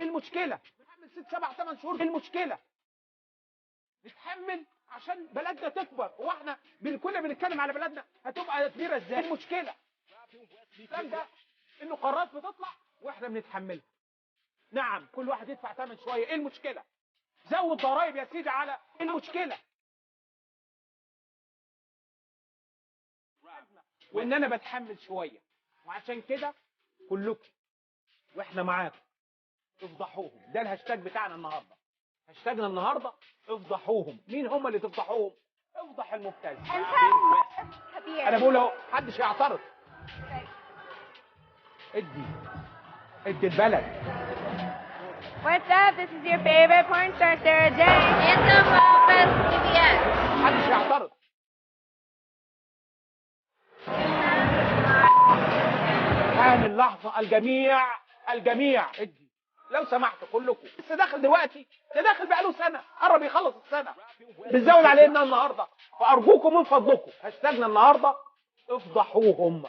المشكلة؟ نتحمل 6 7 8 شهور، المشكلة؟ نتحمل عشان بلدنا تكبر. واحنا كنا بنتكلم على بلدنا هتبقى كبيرة ازاي؟ المشكلة الكلام ده انه قرارات بتطلع واحنا بنتحملها. نعم كل واحد يدفع ثمن شوية، ايه المشكلة؟ زود ضرايب يا سيدي على المشكلة. وان انا بتحمل شوية، وعشان كده كلكم واحنا معاكم افضحوهم. ده الهاشتاج بتاعنا النهارده، هاشتاجنا النهارده افضحوهم. مين هم اللي تفضحوهم؟ افضح المبتز. انا بقول اهو محدش يعترض. ادي البلد. What's up? This is your favorite porn star, Sarah J. Anthem Lopez, CBS. محدش يعترض. حان اللحظة، الجميع الجميع ادي لو سمحت كلكم. لسه داخل دلوقتي، ده داخل بقاله سنة، قرب يخلص السنة، بتزود علينا النهارده. فأرجوكم من فضلكم هاشتاجنا النهارده افضحوهم.